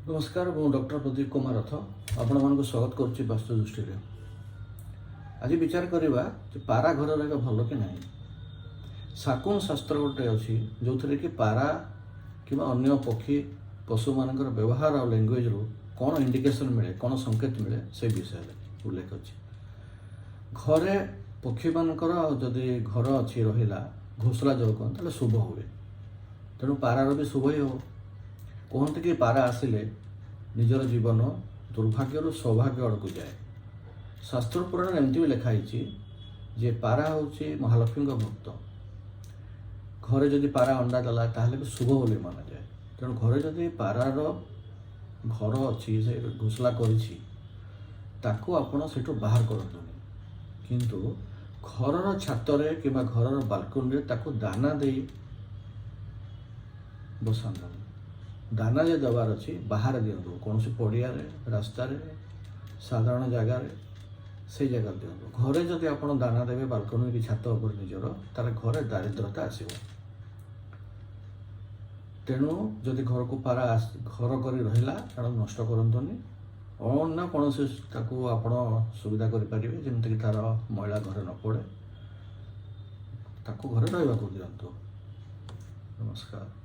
ନମସ୍କାର, ମୁଁ ଡକ୍ଟର ପ୍ରଦୀପ କୁମାର ରଥ ଆପଣମାନଙ୍କୁ ସ୍ୱାଗତ କରୁଛି ବାସ୍ତୁ ଦୃଷ୍ଟିରେ। ଆଜି ବିଚାର କରିବା ଯେ ପାରା ଘରେ ରହିବା ଭଲ କି ନାହିଁ। ଶାକୁନ ଶାସ୍ତ୍ର ଗୋଟେ ଅଛି, ଯେଉଁଥିରେ କି ପାରା କିମ୍ବା ଅନ୍ୟ ପକ୍ଷୀ ପଶୁମାନଙ୍କର ବ୍ୟବହାର ଆଉ ଲାଙ୍ଗୁଏଜରୁ କ'ଣ ଇଣ୍ଡିକେସନ୍ ମିଳେ, କ'ଣ ସଂକେତ ମିଳେ, ସେ ବିଷୟରେ ଉଲ୍ଲେଖ ଅଛି। ଘରେ ପକ୍ଷୀମାନଙ୍କର ଯଦି ଘର ଅଛି, ରହିଲା, ଘୋସଲା ଯେଉଁ କୁହନ୍ତି, ତାହେଲେ ଶୁଭ ହୁଏ। ତେଣୁ ପାରାର ବି ଶୁଭ ହିଁ ହେବ। କୁହନ୍ତି କି ପାରା ଆସିଲେ ନିଜର ଜୀବନ ଦୁର୍ଭାଗ୍ୟରୁ ସୌଭାଗ୍ୟ ଆଡ଼କୁ ଯାଏ। ଶାସ୍ତ୍ର ପୁରାଣରେ ଏମିତି ବି ଲେଖା ହେଇଛି ଯେ ପାରା ହେଉଛି ମହାଲକ୍ଷ୍ମୀଙ୍କ ଭକ୍ତ। ଘରେ ଯଦି ପାରା ଅଣ୍ଡା ଦେଲା, ତାହେଲେ ବି ଶୁଭ ବୋଲି ମନାଯାଏ। ତେଣୁ ଘରେ ଯଦି ପାରାର ଘର ଅଛି, ସେ ଘୋସଲା କରିଛି, ତାକୁ ଆପଣ ସେଠୁ ବାହାର କରନ୍ତୁନି। କିନ୍ତୁ ଘରର ଛାତରେ କିମ୍ବା ଘରର ବାଲକୁନିରେ ତାକୁ ଦାନା ଦେଇ ବସାନ୍ତୁନି। ଦାନା ଯେ ଦେବାର ଅଛି, ବାହାରେ ଦିଅନ୍ତୁ, କୌଣସି ପଡ଼ିଆରେ, ରାସ୍ତାରେ, ସାଧାରଣ ଜାଗାରେ, ସେଇ ଜାଗାରେ ଦିଅନ୍ତୁ। ଘରେ ଯଦି ଆପଣ ଦାନା ଦେବେ ବାଲକୋନି କି ଛାତ ଉପରେ ନିଜର, ତାହେଲେ ଘରେ ଦାରିଦ୍ରତା ଆସିବ। ତେଣୁ ଯଦି ଘରକୁ ପାରା ଘର କରି ରହିଲା, ତେଣୁ ନଷ୍ଟ କରନ୍ତୁନି। ଅନ୍ୟ କୌଣସି ତାକୁ ଆପଣ ସୁବିଧା କରିପାରିବେ, ଯେମିତିକି ତାର ମଇଳା ଘରେ ନ ପଡ଼େ। ତାକୁ ଘରେ ରହିବାକୁ ଦିଅନ୍ତୁ। ନମସ୍କାର।